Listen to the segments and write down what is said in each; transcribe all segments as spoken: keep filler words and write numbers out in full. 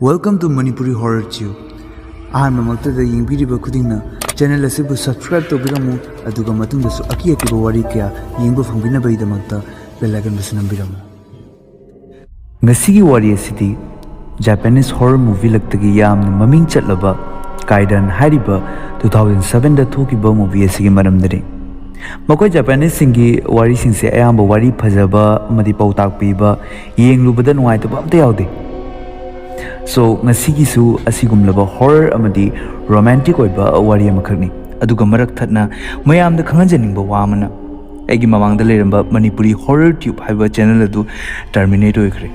Welcome to Manipuri Horror Tube. ꯑꯍꯥꯟꯕꯃꯛꯇꯗ ꯌꯦꯡꯕꯤꯔꯤꯕ ꯈꯨꯗꯤꯡꯅ ꯆꯦꯅꯦꯜ ꯑꯁꯤꯕꯨ ꯁꯕꯁꯀ꯭ꯔꯥꯏꯕ ꯇꯧꯕꯤꯔꯝꯃꯨ, ꯑꯗꯨꯒ ꯃꯇꯨꯡꯗꯁꯨ ꯑꯀꯤ ꯑꯀꯤꯕ ꯋꯥꯔꯤ ꯀꯌꯥ ꯌꯦꯡꯕ ꯐꯪꯕꯤꯅꯕꯒꯤꯗꯃꯛꯇ ꯕꯦꯜ ꯑꯥꯏꯀꯟꯕꯨꯁꯨ ꯅꯝꯕꯤꯔꯝꯃꯨ꯫ ꯉꯁꯤꯒꯤ ꯋꯥꯔꯤ ꯑꯁꯤꯗꯤ ꯖꯄꯥꯅꯤꯁ ꯍꯣꯔꯔ ꯃꯨꯚꯤ ꯂꯛꯇꯒꯤ ꯌꯥꯝꯅ ꯃꯃꯤꯡ ꯆꯠꯂꯕ ꯀꯥꯏꯗꯟ ꯍꯥꯏꯔꯤꯕ ꯇꯨ ꯊꯥꯎꯖꯟ ꯁꯚꯦꯟꯗ ꯊꯣꯛꯈꯤꯕ ꯃꯨꯚꯤ ꯑꯁꯤꯒꯤ ꯃꯔꯝꯗꯅꯤ꯫ ꯃꯈꯣꯏ ꯖꯄꯥꯅꯤꯁꯁꯤꯡꯒꯤ ꯋꯥꯔꯤꯁꯤꯡꯁꯦ ꯑꯌꯥꯝꯕ ꯋꯥꯔꯤ ꯐꯖꯕ ꯑꯃꯗꯤ ꯄꯥꯎꯇꯥꯛ ꯄꯤꯕ, ꯌꯦꯡꯂꯨꯕꯗ ꯅꯨꯡꯉꯥꯏꯇꯕ ꯑꯝꯇ ꯌꯥꯎꯗꯦ꯫ So, ꯉꯁꯤꯒꯤꯁꯨ ꯑꯁꯤꯒꯨꯝꯂꯕ ꯍꯣꯔꯔ ꯑꯃꯗꯤ ꯔꯣꯃꯥꯟꯇꯤꯛ ꯑꯣꯏꯕ ꯋꯥꯔꯤ ꯑꯃꯈꯛꯅꯤ꯫ ꯑꯗꯨꯒ ꯃꯔꯛ ꯊꯠꯅ ꯃꯌꯥꯝꯗ ꯈꯪꯍꯟꯖꯅꯤꯡꯕ ꯋꯥ ꯑꯃꯅ, ꯑꯩꯒꯤ ꯃꯃꯥꯡꯗ ꯂꯩꯔꯝꯕ ꯃꯅꯤꯄꯨꯔꯤ ꯍꯣꯔꯔ ꯇ꯭ꯌꯨꯕ ꯍꯥꯏꯕ ꯆꯦꯅꯦꯜ ꯑꯗꯨ ꯇꯔꯃꯤꯅꯦꯠ ꯑꯣꯏꯈ꯭ꯔꯦ꯫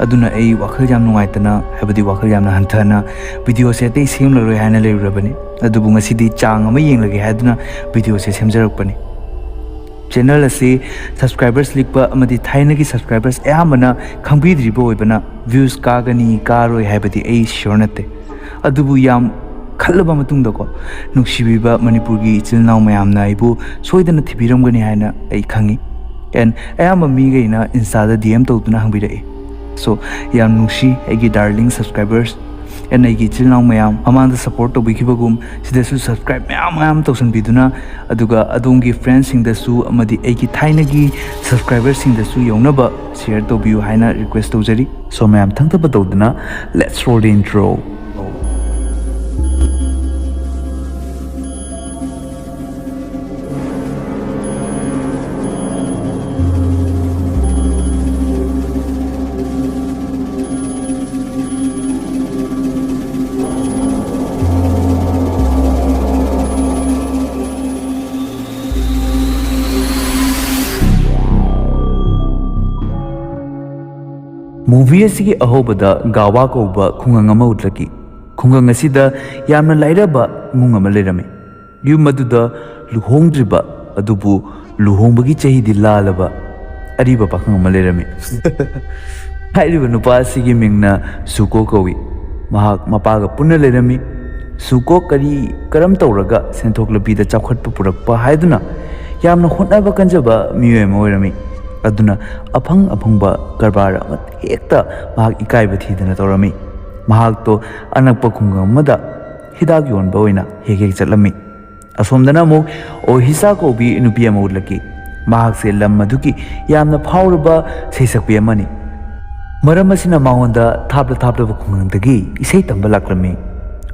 ꯑꯗꯨꯅ ꯑꯩ ꯋꯥꯈꯜ ꯌꯥꯝ ꯅꯨꯡꯉꯥꯏꯇꯅ, ꯍꯥꯏꯕꯗꯤ ꯋꯥꯈꯜ ꯌꯥꯝꯅ ꯍꯟꯊꯅ ꯚꯤꯗꯤꯑꯣꯁꯦ ꯑꯇꯩ ꯁꯦꯝꯂꯔꯣꯏ ꯍꯥꯏꯅ ꯂꯩꯔꯨꯔꯕꯅꯤ꯫ ꯑꯗꯨꯕꯨ ꯉꯁꯤꯗꯤ ꯆꯥꯡ ꯑꯃ ꯌꯦꯡꯂꯒꯦ ꯍꯥꯏꯗꯨꯅ ꯚꯤꯗꯤꯑꯣꯁꯦ ꯁꯦꯝꯖꯔꯛꯄꯅꯤ꯫ ꯆꯦꯅꯦꯜ ꯑꯁꯤ ꯁꯕꯁꯀ꯭ꯔꯥꯏꯕꯔꯁ ꯂꯤꯛꯄ ꯑꯃꯗꯤ ꯊꯥꯏꯅꯒꯤ ꯁꯕꯁꯀ꯭ꯔꯥꯏꯕꯔꯁ ꯑꯌꯥꯝꯕꯅ ꯈꯪꯕꯤꯗ꯭ꯔꯤꯕ ꯑꯣꯏꯕꯅ, ꯚ꯭ꯌꯨꯁ ꯀꯥꯒꯅꯤ ꯀꯥꯔꯣꯏ ꯍꯥꯏꯕꯗꯤ ꯑꯩ ꯁꯤꯌꯣꯔ ꯅꯠꯇꯦ꯫ ꯑꯗꯨꯕꯨ ꯌꯥꯝ ꯈꯜꯂꯕ ꯃꯇꯨꯡꯗꯀꯣ, ꯅꯨꯡꯁꯤꯕꯤꯕ ꯃꯅꯤꯄꯨꯔꯒꯤ ꯏꯆꯤꯜ ꯏꯅꯥꯎ ꯃꯌꯥꯝꯅ ꯑꯩꯕꯨ ꯁꯣꯏꯗꯅ ꯊꯤꯕꯤꯔꯝꯒꯅꯤ ꯍꯥꯏꯅ ꯑꯩ ꯈꯪꯉꯤ꯫ ꯑꯦꯟ ꯑꯌꯥꯝꯕ ꯃꯤꯈꯩꯅ ꯏꯟꯁꯇꯥꯗ ꯗꯤ ꯑꯦꯝ ꯇꯧꯗꯨꯅ ꯍꯪꯕꯤꯔꯛꯏ꯫ ꯁꯣ, ꯌꯥꯝ ꯅꯨꯡꯁꯤ ꯑꯩꯒꯤ ꯗꯥꯔꯂꯤꯡ ꯁꯕꯁꯀ꯭ꯔꯥꯏꯕꯔꯁ꯫ ꯑꯦꯟ ꯑꯩꯒꯤ ꯏꯆꯤꯜ ꯏꯅꯥꯎ ꯃꯌꯥꯝ, ꯃꯃꯥꯡꯗ ꯁꯞꯄꯣꯔꯠ ꯇꯧꯕꯤꯈꯤꯕꯒꯨꯝ ꯁꯤꯗꯁꯨ ꯁꯕꯁꯀ꯭ꯔꯥꯏꯕ ꯃꯌꯥꯝ ꯃꯌꯥꯝ ꯇꯧꯁꯟꯕꯤꯗꯨꯅ, ꯑꯗꯨꯒ ꯑꯗꯣꯝꯒꯤ ꯐ꯭ꯔꯦꯟꯁꯁꯤꯡꯗꯁꯨ ꯑꯃꯗꯤ ꯑꯩꯒꯤ ꯊꯥꯏꯅꯒꯤ ꯁꯕꯁꯀ꯭ꯔꯥꯏꯕꯔꯁꯤꯡꯗꯁꯨ ꯌꯧꯅꯕ ꯁꯤꯌꯔ ꯇꯧꯕꯤꯌꯨ ꯍꯥꯏꯅ ꯔꯤꯀ꯭ꯋꯦꯁ ꯇꯧꯖꯔꯤ꯫ ꯁꯣ, ꯃꯌꯥꯝ ꯊꯪꯊꯕ ꯇꯧꯗꯨꯅ, let's roll the intro. Movie ꯑꯁꯤꯒꯤ ꯑꯍꯧꯕꯗ ꯒꯥꯋꯥ ꯀꯧꯕ ꯈꯨꯡꯒꯪ ꯑꯃ ꯎꯠꯂꯛꯈꯤ꯫ ꯈꯨꯡꯒꯪ ꯑꯁꯤꯗ ꯌꯥꯝꯅ ꯂꯥꯏꯔꯕ ꯏꯃꯨꯡ ꯑꯃ ꯂꯩꯔꯝꯃꯤ꯫ ꯌꯨꯝ ꯑꯗꯨꯗ ꯂꯨꯍꯣꯡꯗ꯭ꯔꯤꯕ, ꯑꯗꯨꯕꯨ ꯂꯨꯍꯣꯡꯕꯒꯤ ꯆꯍꯤꯗꯤ ꯂꯥꯜꯂꯕ ꯑꯔꯤꯕ ꯄꯥꯈꯪ ꯑꯃ ꯂꯩꯔꯝꯃꯤ꯫ ꯍꯥꯏꯔꯤꯕ ꯅꯨꯄꯥ ꯑꯁꯤꯒꯤ ꯃꯤꯡꯅ ꯁꯨꯀꯣ ꯀꯧꯏ꯫ ꯃꯍꯥꯛ ꯃꯄꯥꯒ ꯄꯨꯟꯅ ꯂꯩꯔꯝꯃꯤ꯫ ꯁꯨꯀꯣ ꯀꯔꯤ ꯀꯔꯝ ꯇꯧꯔꯒ ꯁꯦꯟꯊꯣꯛ ꯂꯝꯕꯤꯗ ꯆꯥꯎꯈꯠꯄ ꯄꯨꯔꯛꯄ ꯍꯥꯏꯗꯨꯅ ꯌꯥꯝꯅ ꯍꯣꯠꯅꯕ ꯀꯟꯖꯕ ꯃꯤꯑꯣꯏ ꯑꯃ ꯑꯣꯏꯔꯝꯃꯤ꯫ ꯑꯗꯨꯅ ꯑꯐꯪ ꯑꯐꯪꯕ ꯀꯔꯕꯥꯔ ꯑꯃ ꯍꯦꯛꯇ ꯃꯍꯥꯛ ꯏꯀꯥꯏꯕ ꯊꯤꯗꯅ ꯇꯧꯔꯝꯃꯤ꯫ ꯃꯍꯥꯛꯇꯣ ꯑꯅꯛꯄ ꯈꯨꯡꯒꯪ ꯑꯃꯗ ꯍꯤꯗꯥꯛ ꯌꯣꯟꯕ ꯑꯣꯏꯅ ꯍꯦꯛ ꯍꯦꯛ ꯆꯠꯂꯝꯃꯤ꯫ ꯑꯁꯣꯝꯗꯅ ꯑꯃꯨꯛ ꯑꯣꯍꯤꯁꯥ ꯀꯧꯕꯤ ꯅꯨꯄꯤ ꯑꯃ ꯎꯠꯂꯛꯈꯤ꯫ ꯃꯍꯥꯛꯁꯦ ꯂꯝ ꯑꯗꯨꯒꯤ ꯌꯥꯝꯅ ꯐꯥꯎꯔꯕ ꯁꯩꯁꯛꯄꯤ ꯑꯃꯅꯤ꯫ ꯃꯔꯝ ꯑꯁꯤꯅ ꯃꯉꯣꯟꯗ ꯊꯥꯞꯂ ꯊꯥꯞꯂꯕ ꯈꯨꯡꯒꯪꯗꯒꯤ ꯏꯁꯩ ꯇꯝꯕ ꯂꯥꯛꯂꯝꯃꯤ꯫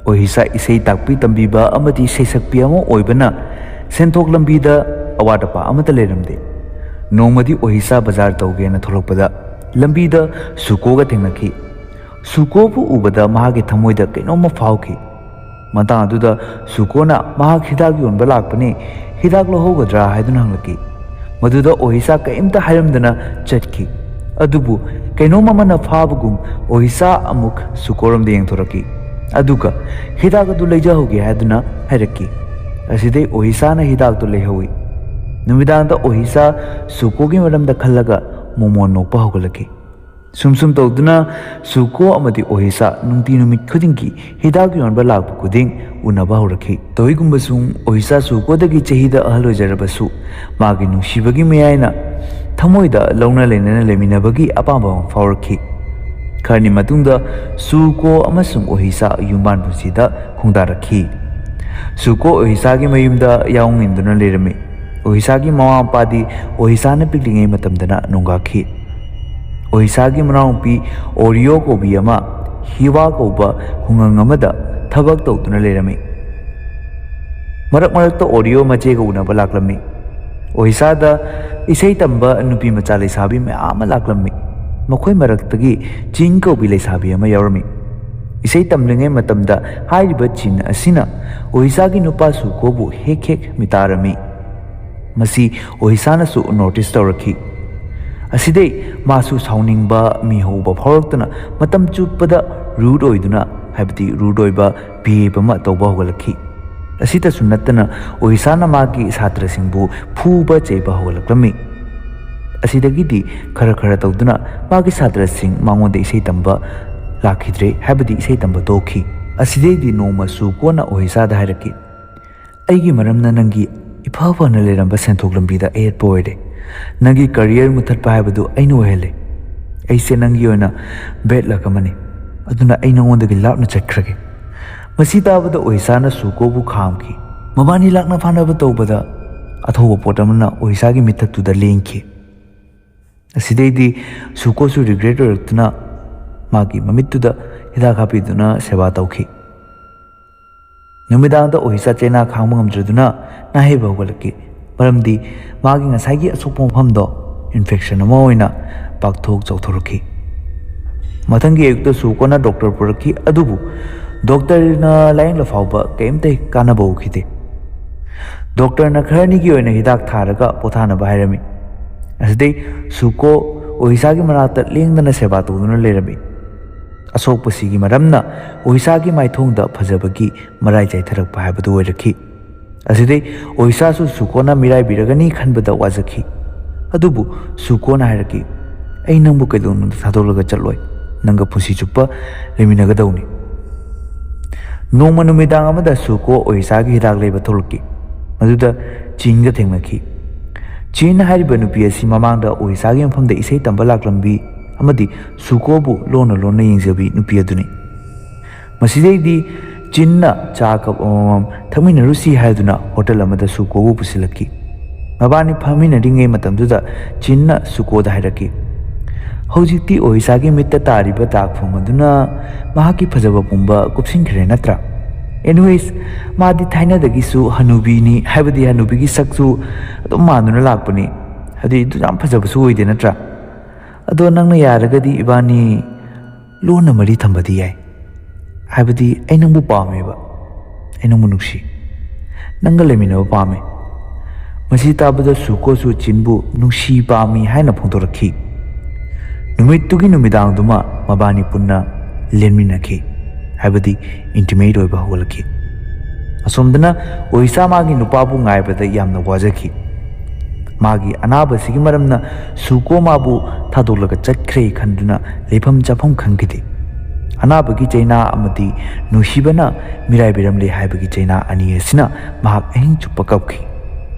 ꯑꯣꯍꯤꯁꯥ ꯏꯁꯩ ꯇꯥꯛꯄꯤ ꯇꯝꯕꯤꯕ ꯑꯃꯗꯤ ꯁꯩꯁꯛꯄꯤ ꯑꯃ ꯑꯣꯏꯕꯅ ꯁꯦꯟꯊꯣꯛ ꯂꯝꯕꯤꯗ ꯑꯋꯥꯠ ꯑꯄꯥ ꯑꯃꯠꯇ ꯂꯩꯔꯝꯗꯦ꯫ ꯅꯣꯡꯃꯗꯤ ꯑꯣꯍꯤꯁꯥ ꯕꯖꯥꯔ ꯇꯧꯒꯦꯅ ꯊꯣꯛꯂꯛꯄꯗ ꯂꯝꯕꯤꯗ ꯁꯨꯀꯣꯒ ꯊꯦꯡꯅꯈꯤ꯫ ꯁꯨꯀꯣꯕꯨ ꯎꯕꯗ ꯃꯍꯥꯛꯀꯤ ꯊꯃꯣꯏꯗ ꯀꯩꯅꯣꯝꯃ ꯐꯥꯎꯈꯤ꯫ ꯃꯇꯥꯡ ꯑꯗꯨꯗ ꯁꯨꯀꯣꯅ ꯃꯍꯥꯛ ꯍꯤꯗꯥꯛ ꯌꯣꯟꯕ ꯂꯥꯛꯄꯅꯤ, ꯍꯤꯗꯥꯛ ꯂꯧꯍꯧꯒꯗ꯭ꯔꯥ ꯍꯥꯏꯗꯨꯅ ꯍꯪꯂꯛꯈꯤ꯫ ꯃꯗꯨꯗ ꯑꯣꯍꯤꯁꯥ ꯀꯔꯤꯝꯇ ꯍꯥꯏꯔꯝꯗꯅ ꯆꯠꯈꯤ꯫ ꯑꯗꯨꯕꯨ ꯀꯩꯅꯣꯝ ꯑꯃꯅ ꯐꯥꯕꯒꯨꯝ ꯑꯣꯍꯤꯁꯥ ꯑꯃꯨꯛ ꯁꯨꯀꯣꯔꯣꯝꯗ ꯌꯦꯡꯊꯣꯔꯛꯈꯤ꯫ ꯑꯗꯨꯒ ꯍꯤꯗꯥꯛ ꯑꯗꯨ ꯂꯩꯖꯍꯧꯒꯦ ꯍꯥꯏꯗꯨꯅ ꯍꯥꯏꯔꯛꯈꯤ꯫ ꯑꯁꯤꯗꯩ ꯑꯣꯍꯤꯁꯥꯅ ꯍꯤꯗꯥꯛꯇꯨ ꯂꯩꯍꯧꯏ꯫ ꯅꯨꯃꯤꯗꯥꯡꯗ ꯑꯣꯍꯤꯁꯥ ꯁꯨꯀꯣꯒꯤ ꯃꯔꯝꯗ ꯈꯜꯂꯒ ꯃꯣꯃꯣꯟ ꯅꯣꯛꯄ ꯍꯧꯒꯠꯂꯛꯈꯤ꯫ ꯁꯨꯝ ꯁꯨꯝ ꯇꯧꯗꯨꯅ ꯁꯨꯀꯣ ꯑꯃꯗꯤ ꯑꯣꯍꯤꯁꯥ ꯅꯨꯡꯇꯤ ꯅꯨꯃꯤꯠ ꯈꯨꯗꯤꯡꯒꯤ ꯍꯤꯗꯥꯛ ꯌꯣꯟꯕ ꯂꯥꯛꯄ ꯈꯨꯗꯤꯡ ꯎꯅꯕ ꯍꯧꯔꯛꯈꯤ꯫ ꯇꯧꯏꯒꯨꯝꯕꯁꯨꯡ ꯑꯣꯍꯤꯁꯥ ꯁꯨꯀꯣꯗꯒꯤ ꯆꯍꯤꯗ ꯑꯍꯜ ꯑꯣꯏꯖꯔꯕꯁꯨ ꯃꯥꯒꯤ ꯅꯨꯡꯁꯤꯕꯒꯤ ꯃꯌꯥꯏꯅ ꯊꯃꯣꯏꯗ ꯂꯧꯅ ꯂꯩꯅꯅ ꯂꯩꯃꯤꯟꯅꯕꯒꯤ ꯑꯄꯥꯝꯕ ꯑꯃ ꯐꯥꯎꯔꯛꯈꯤ꯫ ꯈꯔꯅꯤ ꯃꯇꯨꯡꯗ ꯁꯨꯀꯣ ꯑꯃꯁꯨꯡ ꯑꯣꯍꯤꯁꯥ ꯌꯨꯝꯕꯥꯟ ꯄꯨꯟꯁꯤꯗ ꯈꯣꯡꯗꯥꯔꯛꯈꯤ꯫ ꯁꯨꯀꯣ ꯑꯣꯍꯤꯁꯥꯒꯤ ꯃꯌꯨꯝꯗ ꯌꯥꯑꯣꯡ ꯏꯟꯗꯨꯅ ꯂꯩꯔꯝꯃꯤ꯫ ꯑꯣꯍꯤꯁꯥꯒꯤ ꯃꯃꯥ ꯃꯄꯥꯗꯤ ꯑꯣꯍꯤꯁꯥꯅ ꯄꯤꯛꯂꯤꯉꯩ ꯃꯇꯝꯗꯅ ꯅꯣꯡꯒꯥꯈꯤ꯫ ꯑꯣꯍꯤꯁꯥꯒꯤ ꯃꯅꯥꯎꯅꯨꯄꯤ ꯑꯣꯔꯤꯌꯣ ꯀꯧꯕꯤ ꯑꯃ ꯍꯤꯋꯥ ꯀꯧꯕ ꯈꯨꯡꯒꯪ ꯑꯃꯗ ꯊꯕꯛ ꯇꯧꯗꯨꯅ ꯂꯩꯔꯝꯃꯤ꯫ ꯃꯔꯛ ꯃꯔꯛꯇ ꯑꯣꯔꯤꯌꯣ ꯃꯆꯦꯒ ꯎꯅꯕ ꯂꯥꯛꯂꯝꯃꯤ꯫ ꯑꯣꯍꯤꯁꯥꯗ ꯏꯁꯩ ꯇꯝꯕ ꯅꯨꯄꯤ ꯃꯆꯥ ꯂꯩꯁꯥꯕꯤ ꯃꯌꯥꯝ ꯑꯃ ꯂꯥꯛꯂꯝꯃꯤ꯫ ꯃꯈꯣꯏ ꯃꯔꯛꯇꯒꯤ ꯆꯤꯟ ꯀꯧꯕꯤ ꯂꯩꯁꯥꯕꯤ ꯑꯃ ꯌꯥꯎꯔꯝꯃꯤ꯫ ꯏꯁꯩ ꯇꯝꯂꯤꯉꯩ ꯃꯇꯝꯗ ꯍꯥꯏꯔꯤꯕ ꯆꯤꯟ ꯑꯁꯤꯅ ꯑꯣꯍꯤꯁꯥꯒꯤ ꯅꯨꯄꯥ ꯁꯨꯀꯣꯕꯨ ꯍꯦꯛ ꯍꯦꯛ ꯃꯤꯇꯥꯔꯝꯃꯤ꯫ ꯃꯁꯤ ꯑꯣꯍꯤꯁꯥꯅꯁꯨ ꯅꯣꯇꯤꯁ ꯇꯧꯔꯛꯈꯤ꯫ ꯑꯁꯤꯗꯩ ꯃꯥꯁꯨ ꯁꯥꯎꯅꯤꯡꯕ, ꯃꯤꯍꯧꯕ ꯐꯥꯎꯔꯛꯇꯨꯅ ꯃꯇꯝ ꯆꯨꯞꯄꯗ ꯔꯨꯗ ꯑꯣꯏꯗꯨꯅ, ꯍꯥꯏꯕꯗꯤ ꯔꯨꯗ ꯑꯣꯏꯕ ꯕꯤꯍꯦꯕ ꯑꯃ ꯇꯧꯕ ꯍꯧꯒꯠꯂꯛꯈꯤ꯫ ꯑꯁꯤꯇꯁꯨ ꯅꯠꯇꯅ ꯑꯣꯍꯤꯁꯥꯅ ꯃꯥꯒꯤ ꯁꯥꯇ꯭ꯔꯁꯤꯡꯕꯨ ꯐꯨꯕ ꯆꯩꯕ ꯍꯧꯒꯠꯂꯛꯂꯝꯃꯤ꯫ ꯑꯁꯤꯗꯒꯤꯗꯤ ꯈꯔ ꯈꯔ ꯇꯧꯗꯨꯅ ꯃꯥꯒꯤ ꯁꯥꯇ꯭ꯔꯁꯤꯡ ꯃꯉꯣꯟꯗ ꯏꯁꯩ ꯇꯝꯕ ꯂꯥꯛꯈꯤꯗ꯭ꯔꯦ, ꯍꯥꯏꯕꯗꯤ ꯏꯁꯩ ꯇꯝꯕ ꯇꯣꯛꯈꯤ꯫ ꯑꯁꯤꯗꯩꯗꯤ ꯅꯣꯡꯃ ꯁꯨꯀꯣꯅ ꯑꯣꯍꯤꯁꯥꯗ ꯍꯥꯏꯔꯛꯈꯤ, "ꯑꯩꯒꯤ ꯃꯔꯝꯅ ꯅꯪꯒꯤ ꯏꯐ ꯐꯅ ꯂꯩꯔꯝꯕ ꯁꯦꯟꯊꯣꯛ ꯂꯝꯕꯤꯗ ꯑꯌꯦꯠꯄ ꯑꯣꯏꯔꯦ꯫ ꯅꯪꯒꯤ ꯀꯔꯤꯌꯔ ꯃꯨꯊꯠꯄ ꯍꯥꯏꯕꯗꯨ ꯑꯩꯅ ꯑꯣꯏꯍꯜꯂꯦ꯫ ꯑꯩꯁꯦ ꯅꯪꯒꯤ ꯑꯣꯏꯅ ꯕꯦꯗ ꯂꯛ ꯑꯃꯅꯤ꯫ ꯑꯗꯨꯅ ꯑꯩ ꯅꯉꯣꯟꯗꯒꯤ ꯂꯥꯞꯅ ꯆꯠꯈ꯭ꯔꯒꯦ꯫ ꯃꯁꯤ ꯇꯥꯕꯗ ꯑꯣꯍꯤꯁꯥꯅ ꯁꯨꯀꯣꯕꯨ ꯈꯥꯝꯈꯤ꯫ ꯃꯕꯥꯅꯤ ꯂꯥꯛꯅ ꯐꯥꯅꯕ ꯇꯧꯕꯗ ꯑꯊꯧꯕ ꯄꯣꯠ ꯑꯃꯅ ꯑꯣꯍꯤꯁꯥꯒꯤ ꯃꯤꯊꯛꯇꯨꯗ ꯂꯦꯡꯈꯤ꯫ ꯑꯁꯤꯗꯩꯗꯤ ꯁꯨꯀꯣꯁꯨ ꯔꯤꯒ꯭ꯔꯦꯠ ꯑꯣꯏꯔꯛꯇꯨꯅ ꯃꯥꯒꯤ ꯃꯃꯤꯠꯇꯨꯗ ꯍꯤꯗꯥꯛ ꯍꯥꯞꯄꯤꯗꯨꯅ ꯁꯦꯕꯥ ꯇꯧꯈꯤ꯫ ꯅꯨꯃꯤꯗꯥꯡꯗ ꯑꯣꯍꯤꯁꯥ ꯆꯩꯅꯥ ꯈꯥꯡꯕ ꯉꯝꯗ꯭ꯔꯗꯨꯅ ꯅꯥꯍꯩꯕ ꯍꯧꯒꯠꯂꯛꯈꯤ꯫ ꯃꯔꯝꯗꯤ ꯃꯥꯒꯤ ꯉꯁꯥꯏꯒꯤ ꯑꯁꯣꯛꯄ ꯃꯐꯝꯗꯣ ꯏꯟꯐꯦꯛꯁꯟ ꯑꯃ ꯑꯣꯏꯅ ꯄꯥꯛꯊꯣꯛ ꯆꯥꯎꯊꯣꯔꯛꯈꯤ꯫ ꯃꯊꯪꯒꯤ ꯑꯌꯨꯛꯇ ꯁꯨꯀꯣꯅ ꯗꯣꯛꯇꯔ ꯄꯨꯔꯛꯈꯤ, ꯑꯗꯨꯕꯨ ꯗꯣꯛꯇꯔꯅ ꯂꯥꯌꯦꯡꯂ ꯐꯥꯎꯕ ꯀꯔꯤꯝꯇ ꯀꯥꯟꯅꯕ ꯎꯈꯤꯗꯦ꯫ ꯗꯣꯛꯇꯔꯅ ꯈꯔꯅꯤꯒꯤ ꯑꯣꯏꯅ ꯍꯤꯗꯥꯛ ꯊꯥꯔꯒ ꯄꯣꯊꯥꯅꯕ ꯍꯥꯏꯔꯝꯃꯤ꯫ ꯑꯁꯤꯗꯩ ꯁꯨꯀꯣ ꯑꯣꯍꯤꯁꯥꯒꯤ ꯃꯅꯥꯛꯇ ꯂꯦꯡꯗꯅ ꯁꯦꯕꯥ ꯇꯧꯗꯨꯅ ꯂꯩꯔꯝꯃꯤ꯫ ꯑꯁꯣꯛꯄꯁꯤꯒꯤ ꯃꯔꯝꯅ ꯑꯣꯍꯤꯁꯥꯒꯤ ꯃꯥꯏꯊꯣꯡꯗ ꯐꯖꯕꯒꯤ ꯃꯔꯥꯏ ꯆꯥꯏꯊꯔꯛꯄ ꯍꯥꯏꯕꯗꯨ ꯑꯣꯏꯔꯛꯈꯤ꯫ ꯑꯁꯤꯗꯩ ꯑꯣꯍꯤꯁꯥꯁꯨ ꯁꯨꯀꯣꯅ ꯃꯤꯔꯥꯏꯕꯤꯔꯒꯅꯤ ꯈꯟꯕꯗ ꯋꯥꯖꯈꯤ꯫ ꯑꯗꯨꯕꯨ ꯁꯨꯀꯣꯅ ꯍꯥꯏꯔꯛꯈꯤ, "ꯑꯩ ꯅꯪꯕꯨ ꯀꯩꯗꯧꯅꯨꯡꯗ ꯊꯥꯗꯣꯛꯂꯒ ꯆꯠꯂꯣꯏ꯫ ꯅꯪꯒ ꯄꯨꯟꯁꯤ ꯆꯨꯞꯄ ꯂꯩꯃꯤꯟꯅꯒꯗꯧꯅꯤ꯫" ꯅꯣꯡꯃ ꯅꯨꯃꯤꯗꯥꯡ ꯑꯃꯗ ꯁꯨꯀꯣ ꯑꯣꯍꯤꯁꯥꯒꯤ ꯍꯤꯗꯥꯛ ꯂꯩꯕ ꯊꯣꯛꯂꯛꯈꯤ꯫ ꯃꯗꯨꯗ ꯆꯤꯟꯒ ꯊꯦꯡꯅꯈꯤ꯫ ꯆꯤꯟ ꯍꯥꯏꯔꯤꯕ ꯅꯨꯄꯤ ꯑꯁꯤ ꯃꯃꯥꯡꯗ ꯑꯣꯍꯤꯁꯥꯒꯤ ꯃꯐꯝꯗ ꯏꯁꯩ ꯇꯝꯕ ꯂꯥꯛꯂꯝꯕꯤ ꯑꯃꯗꯤ ꯁꯨꯀꯣꯕꯨ ꯂꯣꯟꯅ ꯂꯣꯟꯅ ꯌꯦꯡꯖꯕꯤ ꯅꯨꯄꯤ ꯑꯗꯨꯅꯤ꯫ ꯃꯁꯤꯗꯩꯗꯤ ꯆꯤꯟꯅ ꯆꯥ ꯀꯞ ꯑꯃꯃꯝ ꯊꯛꯃꯤꯟꯅꯔꯨꯁꯤ ꯍꯥꯏꯗꯨꯅ ꯍꯣꯇꯦꯜ ꯑꯃꯗ ꯁꯨꯀꯣꯕꯨ ꯄꯨꯁꯤꯜꯂꯛꯈꯤ꯫ ꯃꯕꯥꯅꯤ ꯐꯝꯃꯤꯟꯅꯔꯤꯉꯩ ꯃꯇꯝꯗꯨꯗ ꯆꯤꯟꯅ ꯁꯨꯀꯣꯗ ꯍꯥꯏꯔꯛꯈꯤ, "ꯍꯧꯖꯤꯛꯇꯤ ꯑꯣꯍꯤꯁꯥꯒꯤ ꯃꯤꯠꯇ ꯇꯥꯔꯤꯕ ꯗꯥꯛꯐꯝ ꯑꯗꯨꯅ ꯃꯍꯥꯛꯀꯤ ꯐꯖꯕ ꯄꯨꯝꯕ ꯀꯨꯞꯁꯤꯟꯈ꯭ꯔꯦ ꯅꯠꯇ꯭ꯔꯥ? Anyways, ꯃꯥꯗꯤ ꯊꯥꯏꯅꯗꯒꯤꯁꯨ ꯍꯅꯨꯕꯤꯅꯤ, ꯍꯥꯏꯕꯗꯤ ꯍꯅꯨꯕꯤꯒꯤ ꯁꯛꯁꯨ ꯑꯗꯨꯝ ꯃꯥꯟꯗꯨꯅ ꯂꯥꯛꯄꯅꯤ, ꯍꯥꯏꯗꯤ ꯑꯗꯨ ꯌꯥꯝ ꯐꯖꯕꯁꯨ ꯑꯣꯏꯗꯦ ꯅꯠꯇ꯭ꯔꯥ? ꯑꯗꯣ ꯅꯪꯅ ꯌꯥꯔꯒꯗꯤ ꯏꯕꯥꯅꯤ ꯂꯣꯟꯅ ꯃꯔꯤ ꯊꯝꯕꯗꯤ ꯌꯥꯏ꯫ ꯍꯥꯏꯕꯗꯤ ꯑꯩ ꯅꯪꯕꯨ ꯄꯥꯝꯃꯦꯕ, ꯑꯩ ꯅꯪꯕꯨ ꯅꯨꯡꯁꯤ, ꯅꯪꯒ ꯂꯩꯃꯤꯟꯅꯕ ꯄꯥꯝꯃꯦ꯫" ꯃꯁꯤ ꯇꯥꯕꯗ ꯁꯨꯀꯣꯁꯨ ꯆꯤꯟꯕꯨ ꯅꯨꯡꯁꯤ ꯄꯥꯝꯃꯤ ꯍꯥꯏꯅ ꯐꯣꯡꯗꯣꯔꯛꯈꯤ꯫ ꯅꯨꯃꯤꯠꯇꯨꯒꯤ ꯅꯨꯃꯤꯗꯥꯡꯗꯨꯃ ꯃꯕꯥꯅꯤ ꯄꯨꯟꯅ ꯂꯦꯟꯃꯤꯟꯅꯈꯤ, ꯍꯥꯏꯕꯗꯤ ꯏꯟꯇꯤꯃꯦꯠ ꯑꯣꯏꯕ ꯍꯧꯒꯠꯂꯛꯈꯤ꯫ ꯑꯁꯣꯝꯗꯅ ꯑꯣꯍꯤꯁꯥ ꯃꯥꯒꯤ ꯅꯨꯄꯥꯕꯨ ꯉꯥꯏꯕꯗ ꯌꯥꯝꯅ ꯋꯥꯖꯈꯤ꯫ ꯃꯥꯒꯤ ꯑꯅꯥꯕꯁꯤꯒꯤ ꯃꯔꯝꯅ ꯁꯨꯀꯣ ꯃꯥꯕꯨ ꯊꯥꯗꯣꯛꯂꯒ ꯆꯠꯈ꯭ꯔꯦ ꯈꯟꯗꯨꯅ ꯂꯩꯐꯝ ꯆꯥꯐꯝ ꯈꯪꯈꯤꯗꯦ꯫ ꯑꯅꯥꯕꯒꯤ ꯆꯩꯅꯥ ꯑꯃꯗꯤ ꯅꯨꯡꯁꯤꯕꯅ ꯃꯤꯔꯥꯏꯕꯤꯔꯝꯂꯦ ꯍꯥꯏꯕꯒꯤ ꯆꯩꯅꯥ ꯑꯅꯤ ꯑꯁꯤꯅ ꯃꯍꯥꯛ ꯑꯍꯤꯡ ꯆꯨꯞꯄ ꯀꯞꯈꯤ꯫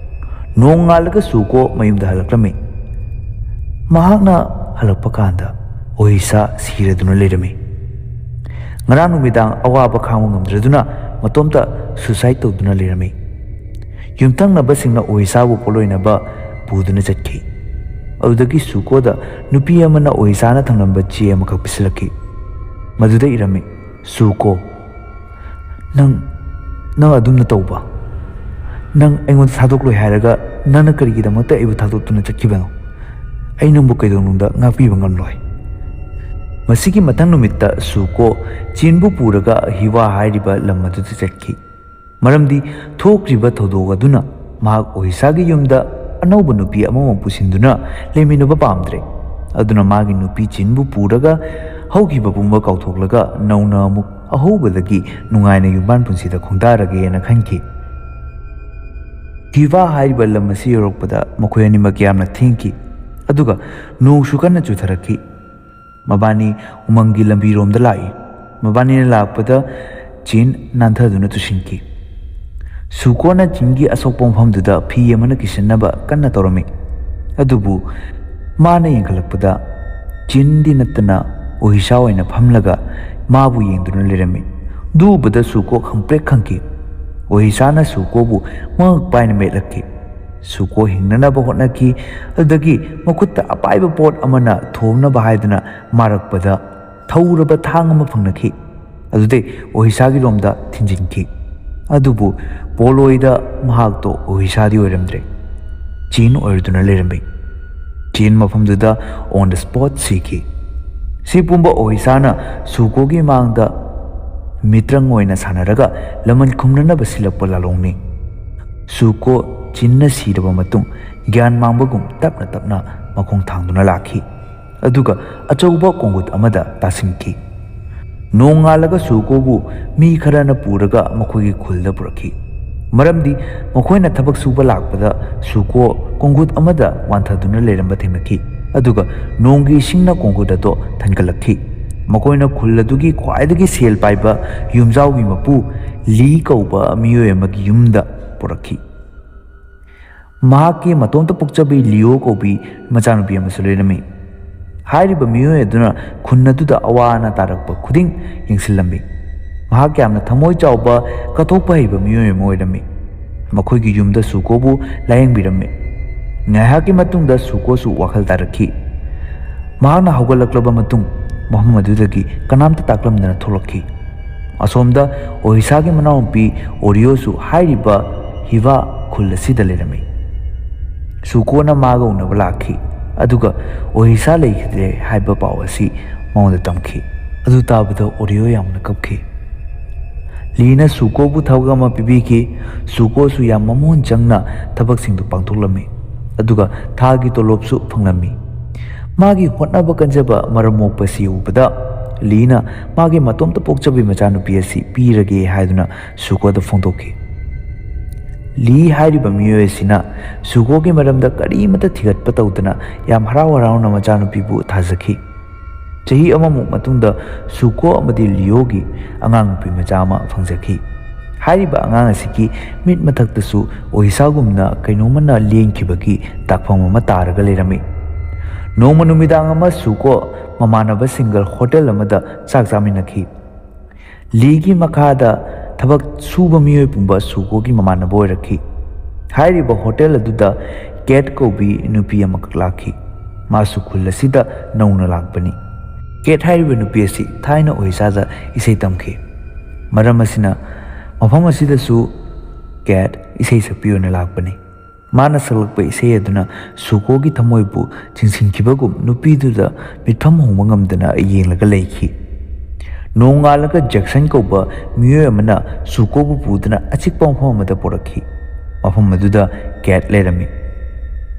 ꯅꯣꯡꯉꯥꯜꯂꯒ ꯁꯨꯀꯣ ꯃꯌꯨꯝꯗ ꯍꯜꯂꯛꯂꯝꯃꯤ꯫ ꯃꯍꯥꯛꯅ ꯍꯜꯂꯛꯄ ꯀꯥꯟꯗ ꯑꯣꯍꯤꯁꯥ ꯁꯤꯔꯗꯨꯅ ꯂꯩꯔꯝꯃꯤ꯫ ꯉꯔꯥꯡ ꯅꯨꯃꯤꯗꯥꯡ ꯑꯋꯥꯕ ꯈꯥꯡꯕ ꯉꯝꯗ꯭ꯔꯗꯨꯅ ꯃꯇꯣꯝꯇ suicide ꯇꯧꯗꯨꯅ ꯂꯩꯔꯝꯃꯤ꯫ ꯌꯨꯝꯊꯪꯅꯕꯁꯤꯡꯅ ꯑꯣꯍꯤꯁꯥꯕꯨ ꯄꯣꯠꯂꯣꯏꯅꯕ ꯄꯨꯗꯨꯅ ꯆꯠꯈꯤ꯫ ꯑꯗꯨꯗꯒꯤ ꯁꯨꯀꯣꯗ ꯅꯨꯄꯤ ꯑꯃꯅ ꯑꯣꯍꯤꯁꯥꯅ ꯊꯝꯂꯝꯕ ꯆꯦ ꯑꯃꯈꯛ ꯄꯤꯁꯤꯜꯂꯛꯈꯤ꯫ ꯃꯗꯨꯗ ꯏꯔꯝꯃꯤ, "ꯁꯨꯀꯣ, ꯅꯪ, ꯅꯪ ꯑꯗꯨꯝꯅ ꯇꯧꯕ? ꯅꯪ ꯑꯩꯉꯣꯟꯗ ꯊꯥꯗꯣꯛꯂꯣꯏ ꯍꯥꯏꯔꯒ ꯅꯪꯅ ꯀꯔꯤꯒꯤꯗꯃꯛꯇ ꯑꯩꯕꯨ ꯊꯥꯗꯣꯛꯇꯨꯅ ꯆꯠꯈꯤꯕꯅꯣ? ꯑꯩ ꯅꯪꯕꯨ ꯀꯩꯗꯧꯅꯨꯡꯗ ꯉꯥꯛꯄꯤꯕ ꯉꯝꯂꯣꯏ꯫" ꯃꯁꯤꯒꯤ ꯃꯊꯪ ꯅꯨꯃꯤꯠꯇ ꯁꯨꯀꯣ ꯆꯤꯟꯕꯨ ꯄꯨꯔꯒ ꯍꯤꯋꯥ ꯍꯥꯏꯔꯤꯕ ꯂꯝ ꯑꯗꯨꯗ ꯆꯠꯈꯤ꯫ ꯃꯔꯝꯗꯤ ꯊꯣꯛꯈ꯭ꯔꯤꯕ ꯊꯧꯗꯣꯛ ꯑꯗꯨꯅ ꯃꯍꯥꯛ ꯑꯣꯍꯤꯁꯥꯒꯤ ꯌꯨꯝꯗ ꯑꯅꯧꯕ ꯅꯨꯄꯤ ꯑꯃꯃꯨꯛ ꯄꯨꯁꯤꯟꯗꯨꯅ ꯂꯩꯃꯤꯟꯅꯕ ꯄꯥꯝꯗ꯭ꯔꯦ꯫ ꯑꯗꯨꯅ ꯃꯥꯒꯤ ꯅꯨꯄꯤ ꯆꯤꯟꯕꯨ ꯄꯨꯔꯒ ꯍꯧꯈꯤꯕ ꯄꯨꯝꯕ ꯀꯥꯎꯊꯣꯛꯂꯒ ꯅꯧꯅ ꯑꯃꯨꯛ ꯑꯍꯧꯕꯗꯒꯤ ꯅꯨꯡꯉꯥꯏꯅ ꯌꯨꯝꯕꯥꯟ ꯄꯨꯟꯁꯤꯗ ꯈꯣꯡꯗꯥꯔꯒꯦꯅ ꯈꯟꯈꯤ꯫ ꯍꯤꯋꯥ ꯍꯥꯏꯔꯤꯕ ꯂꯝ ꯑꯁꯤ ꯌꯧꯔꯛꯄꯗ ꯃꯈꯣꯏ ꯑꯅꯤꯃꯛ ꯌꯥꯝꯅ ꯊꯦꯡꯈꯤ꯫ ꯑꯗꯨꯒ ꯅꯣꯡꯁꯨ ꯀꯟꯅ ꯆꯨꯊꯔꯛꯈꯤ꯫ ꯃꯕꯥꯅꯤ ꯎꯃꯪꯒꯤ ꯂꯝꯕꯤꯔꯣꯝꯗ ꯂꯥꯛꯏ꯫ ꯃꯕꯥꯅꯤꯅ ꯂꯥꯛꯄꯗ ꯆꯤꯟ ꯅꯥꯟꯊꯗꯨꯅ ꯇꯨꯁꯤꯟꯈꯤ꯫ ꯁꯨꯀꯣꯅ ꯆꯤꯟꯒꯤ ꯑꯁꯣꯛꯄ ꯃꯐꯝꯗꯨꯗ ꯐꯤ ꯑꯃꯅ ꯀꯤꯁꯤꯟꯅꯕ ꯀꯟꯅ ꯇꯧꯔꯝꯃꯤ꯫ ꯑꯗꯨꯕꯨ ꯃꯥꯅ ꯌꯦꯡꯈꯠꯂꯛꯄꯗ ꯆꯤꯟꯗꯤ ꯅꯠꯇꯅ ꯑꯣꯍꯤꯁꯥ ꯑꯣꯏꯅ ꯐꯝꯂꯒ ꯃꯥꯕꯨ ꯌꯦꯡꯗꯨꯅ ꯂꯩꯔꯝꯃꯤ꯫ ꯑꯗꯨ ꯎꯕꯗ ꯁꯨꯀꯣ ꯈꯪꯄ꯭ꯔꯦꯛ ꯈꯪꯈꯤ꯫ ꯑꯣꯍꯤꯁꯥꯅ ꯁꯨꯀꯣꯕꯨ ꯃꯉꯛ ꯄꯥꯏꯅ ꯃꯦꯠꯂꯛꯈꯤ꯫ ꯁꯨꯀꯣ ꯍꯤꯡꯅꯅꯕ ꯍꯣꯠꯅꯈꯤ꯫ ꯑꯗꯨꯗꯒꯤ ꯃꯈꯨꯠꯇ ꯑꯄꯥꯏꯕ ꯄꯣꯠ ꯑꯃꯅ ꯊꯣꯝꯅꯕ ꯍꯥꯏꯗꯨꯅ ꯃꯥꯔꯛꯄꯗ ꯊꯧꯔꯕ ꯊꯥꯡ ꯑꯃ ꯐꯪꯅꯈꯤ꯫ ꯑꯗꯨꯗꯩ ꯑꯣꯍꯤꯁꯥꯒꯤ ꯂꯣꯝꯗ ꯊꯤꯟꯖꯤꯟꯈꯤ꯫ ꯑꯗꯨꯕꯨ ꯄꯣꯠꯂꯣꯏꯗ ꯃꯍꯥꯛꯇꯣ ꯑꯣꯍꯤꯁꯥꯗꯤ ꯑꯣꯏꯔꯝꯗ꯭ꯔꯦ, ꯆꯤꯟ ꯑꯣꯏꯔꯗꯨꯅ ꯂꯩꯔꯝꯃꯤ꯫ ꯆꯤꯟ ꯃꯐꯝꯗꯨꯗ on the spot ꯁꯤꯈꯤ꯫ ꯁꯤ ꯄꯨꯝꯕ ꯑꯣꯍꯤꯁꯥꯅ ꯁꯨꯀꯣꯒꯤ ꯃꯥꯡꯗ ꯃꯤꯇ꯭ꯔꯪ ꯑꯣꯏꯅ ꯁꯥꯟꯅꯔꯒ ꯂꯃꯟ ꯈꯨꯝꯅꯅꯕ ꯁꯤꯜꯂꯛꯄ ꯂꯥꯂꯣꯡꯅꯤ꯫ ꯁꯨꯀꯣ ꯆꯤꯟꯅ ꯁꯤꯔꯕ ꯃꯇꯨꯡ ꯒ꯭ꯌꯥꯟ ꯃꯥꯡꯕꯒꯨꯝ ꯇꯞꯅ ꯇꯞꯅ ꯃꯈꯣꯡ ꯊꯥꯡꯗꯨꯅ ꯂꯥꯛꯈꯤ꯫ ꯑꯗꯨꯒ ꯑꯆꯧꯕ ꯀꯣꯡꯒꯨꯠ ꯑꯃꯗ ꯇꯥꯁꯤꯟꯈꯤ꯫ ꯅꯣꯡꯉꯥꯜꯂꯒ ꯁꯨꯀꯣꯕꯨ ꯃꯤ ꯈꯔꯅ ꯄꯨꯔꯒ ꯃꯈꯣꯏꯒꯤ ꯈꯨꯜꯗ ꯄꯨꯔꯛꯈꯤ꯫ ꯃꯔꯝꯗꯤ ꯃꯈꯣꯏꯅ ꯊꯕꯛ ꯁꯨꯕ ꯂꯥꯛꯄꯗ ꯁꯨꯀꯣ ꯀꯣꯡꯒꯨꯠ ꯑꯃꯗ ꯋꯥꯟꯊꯗꯨꯅ ꯂꯩꯔꯝꯕ ꯊꯦꯡꯅꯈꯤ꯫ ꯑꯗꯨꯒ ꯅꯣꯡꯒꯤ ꯏꯁꯤꯡꯅ ꯀꯣꯡꯒꯨꯠ ꯑꯗꯨ ꯊꯟꯒꯠꯂꯛꯈꯤ꯫ ꯃꯈꯣꯏꯅ ꯈꯨꯜ ꯑꯗꯨꯒꯤ ꯈ꯭ꯋꯥꯏꯗꯒꯤ ꯁꯦꯜ ꯄꯥꯏꯕ ꯌꯨꯝꯖꯥꯎꯒꯤ ꯃꯄꯨ ꯂꯤ ꯀꯧꯕ ꯃꯤꯑꯣꯏ ꯑꯃꯒꯤ ꯌꯨꯝꯗ ꯄꯨꯔꯛꯈꯤ꯫ ꯃꯍꯥꯛꯀꯤ ꯃꯇꯣꯝꯇ ꯄꯣꯛꯆꯕꯤ ꯂꯤꯑꯣ ꯀꯧꯕꯤ ꯃꯆꯥꯅꯨꯄꯤ ꯑꯃꯁꯨ ꯂꯩꯔꯝꯃꯤ꯫ ꯍꯥꯏꯔꯤꯕ ꯃꯤꯑꯣꯏ ꯑꯗꯨꯅ ꯈꯨꯟ ꯑꯗꯨꯗ ꯑꯋꯥ ꯑꯅꯥ ꯇꯥꯔꯛꯄ ꯈꯨꯗꯤꯡ ꯌꯦꯡꯁꯤꯜꯂꯝꯃꯤ꯫ ꯃꯍꯥꯛ ꯌꯥꯝꯅ ꯊꯃꯣꯏ ꯆꯥꯎꯕ, ꯀꯠꯊꯣꯛꯄ ꯍꯩꯕ ꯃꯤꯑꯣꯏ ꯑꯃ ꯑꯣꯏꯔꯝꯃꯤ꯫ ꯃꯈꯣꯏꯒꯤ ꯌꯨꯝꯗ ꯁꯨꯀꯣꯕꯨ ꯂꯥꯌꯦꯡꯕꯤꯔꯝꯃꯤ꯫ ꯉꯥꯏꯍꯥꯛꯀꯤ ꯃꯇꯨꯡꯗ ꯁꯨꯀꯣꯁꯨ ꯋꯥꯈꯜ ꯇꯥꯔꯛꯈꯤ꯫ ꯃꯍꯥꯛꯅ ꯍꯧꯒꯠꯂꯛꯂꯕ ꯃꯇꯨꯡ ꯃꯐꯝ ꯑꯗꯨꯗꯒꯤ ꯀꯅꯥꯝꯇ ꯇꯥꯛꯂꯝꯗꯅ ꯊꯣꯛꯂꯛꯈꯤ꯫ ꯑꯁꯣꯝꯗ ꯑꯣꯍꯤꯁꯥꯒꯤ ꯃꯅꯥꯎꯅꯨꯄꯤ ꯑꯣꯔꯤꯌꯣꯁꯨ ꯍꯥꯏꯔꯤꯕ ꯍꯤꯕꯥ ꯈꯨꯜ ꯑꯁꯤꯗ ꯂꯩꯔꯝꯃꯤ꯫ ꯁꯨꯀꯣꯅ ꯃꯥꯒ ꯎꯅꯕ ꯂꯥꯛꯈꯤ, ꯑꯗꯨꯒ ꯑꯣꯍꯤꯁꯥ ꯂꯩꯈꯤꯗ꯭ꯔꯦ ꯍꯥꯏꯕ ꯄꯥꯎ ꯑꯁꯤ ꯃꯉꯣꯟꯗ ꯇꯝꯈꯤ꯫ ꯑꯗꯨ ꯇꯥꯕꯗ ꯑꯣꯔꯤꯌꯣ ꯌꯥꯝꯅ ꯀꯞꯈꯤ꯫ ꯂꯤꯅ ꯁꯨꯀꯣꯕꯨ ꯊꯕꯛ ꯑꯃ ꯄꯤꯕꯤꯈꯤ꯫ ꯁꯨꯀꯣꯁꯨ ꯌꯥꯝ ꯃꯃꯣꯟ ꯆꯪꯅ ꯊꯕꯛꯁꯤꯡꯗꯨ ꯄꯥꯡꯊꯣꯛꯂꯝꯃꯤ, ꯑꯗꯨꯒ ꯊꯥꯒꯤ ꯇꯣꯂꯣꯞꯁꯨ ꯐꯪꯂꯝꯃꯤ꯫ ꯃꯥꯒꯤ ꯍꯣꯠꯅꯕ ꯀꯟꯖꯕ ꯃꯔꯝ ꯃꯣꯛꯄ ꯑꯁꯤ ꯎꯕꯗ ꯂꯤꯅ ꯃꯥꯒꯤ ꯃꯇꯣꯝꯇ ꯄꯣꯛꯆꯕꯤ ꯃꯆꯥꯅꯨꯄꯤ ꯑꯁꯤ ꯄꯤꯔꯒꯦ ꯍꯥꯏꯗꯨꯅ ꯁꯨꯀꯣꯗ ꯐꯣꯡꯗꯣꯛꯈꯤ꯫ ꯂꯤ ꯍꯥꯏꯔꯤꯕ ꯃꯤꯑꯣꯏ ꯑꯁꯤꯅ ꯁꯨꯀꯣꯒꯤ ꯃꯔꯝꯗ ꯀꯔꯤꯃꯠꯇ ꯊꯤꯒꯠꯄ ꯇꯧꯗꯅ ꯌꯥꯝ ꯍꯔꯥꯎ ꯍꯔꯥꯎꯅ ꯃꯆꯥꯅꯨꯄꯤꯕꯨ ꯊꯥꯖꯈꯤ꯫ ꯆꯍꯤ ꯑꯃꯃꯨꯛ ꯃꯇꯨꯡꯗ ꯁꯨꯀꯣ ꯑꯃꯗꯤ ꯂꯤꯌꯣꯒꯤ ꯑꯉꯥꯡ ꯅꯨꯄꯤ ꯃꯆꯥ ꯑꯃ ꯐꯪꯖꯈꯤ꯫ ꯍꯥꯏꯔꯤꯕ ꯑꯉꯥꯡ ꯑꯁꯤꯒꯤ ꯃꯤꯠ ꯃꯊꯛꯇꯁꯨ ꯑꯣꯍꯤꯁꯥꯒꯨꯝꯅ ꯀꯩꯅꯣꯝꯃꯅ ꯂꯦꯡꯈꯤꯕꯒꯤ ꯇꯥꯛꯐꯝ ꯑꯃ ꯇꯥꯔꯒ ꯂꯩꯔꯝꯃꯤ꯫ ꯅꯣꯡꯃ ꯅꯨꯃꯤꯗꯥꯡ ꯑꯃ ꯁꯨꯀꯣ ꯃꯃꯥꯟꯅꯕꯁꯤꯡꯒ ꯍꯣꯇꯦꯜ ꯑꯃꯗ ꯆꯥꯛ ꯆꯥꯃꯤꯟꯅꯈꯤ꯫ ꯂꯤꯒꯤ ꯃꯈꯥꯗ ꯊꯕꯛ ꯁꯨꯕ ꯃꯤꯑꯣꯏ ꯄꯨꯝꯕ ꯁꯨꯀꯣꯒꯤ ꯃꯃꯥꯟꯅꯕ ꯑꯣꯏꯔꯛꯈꯤ꯫ ꯍꯥꯏꯔꯤꯕ ꯍꯣꯇꯦꯜ ꯑꯗꯨꯗ ꯀꯦꯠ ꯀꯧꯕꯤ ꯅꯨꯄꯤ ꯑꯃꯈꯛ ꯂꯥꯛꯈꯤ꯫ ꯃꯥꯁꯨ ꯈꯨꯜ ꯑꯁꯤꯗ ꯅꯧꯅ ꯂꯥꯛꯄꯅꯤ꯫ ꯀꯦꯠ ꯍꯥꯏꯔꯤꯕ ꯅꯨꯄꯤ ꯑꯁꯤ ꯊꯥꯏꯅ ꯑꯣꯍꯤꯁꯥꯗ ꯏꯁꯩ ꯇꯝꯈꯤ꯫ ꯃꯔꯝ ꯑꯁꯤꯅ ꯃꯐꯝ ꯑꯁꯤꯗꯁꯨ ꯀꯦꯠ ꯏꯁꯩ ꯁꯛꯄꯤ ꯑꯣꯏꯅ ꯂꯥꯛꯄꯅꯤ꯫ ꯃꯥꯅ ꯁꯛꯂꯛꯄ ꯏꯁꯩ ꯑꯗꯨꯅ ꯁꯨꯀꯣꯒꯤ ꯊꯃꯣꯏꯕꯨ ꯆꯤꯡꯁꯤꯟꯈꯤꯕꯒꯨꯝ ꯅꯨꯄꯤꯗꯨꯗ ꯃꯤꯠꯐꯝ ꯍꯣꯡꯕ ꯉꯝꯗꯅ ꯌꯦꯡꯂꯒ ꯂꯩꯈꯤ꯫ ꯅꯣꯡꯉꯥꯜꯂꯒ ꯖꯦꯛꯁꯟ ꯀꯧꯕ ꯃꯤꯑꯣꯏ ꯑꯃꯅ ꯁꯨꯀꯣꯕꯨ ꯄꯨꯗꯨꯅ ꯑꯆꯤꯛꯄ ꯃꯐꯝ ꯑꯃꯗ ꯄꯨꯔꯛꯈꯤ꯫ ꯃꯐꯝ ꯑꯗꯨꯗ ꯀꯦꯠ ꯂꯩꯔꯝꯃꯤ꯫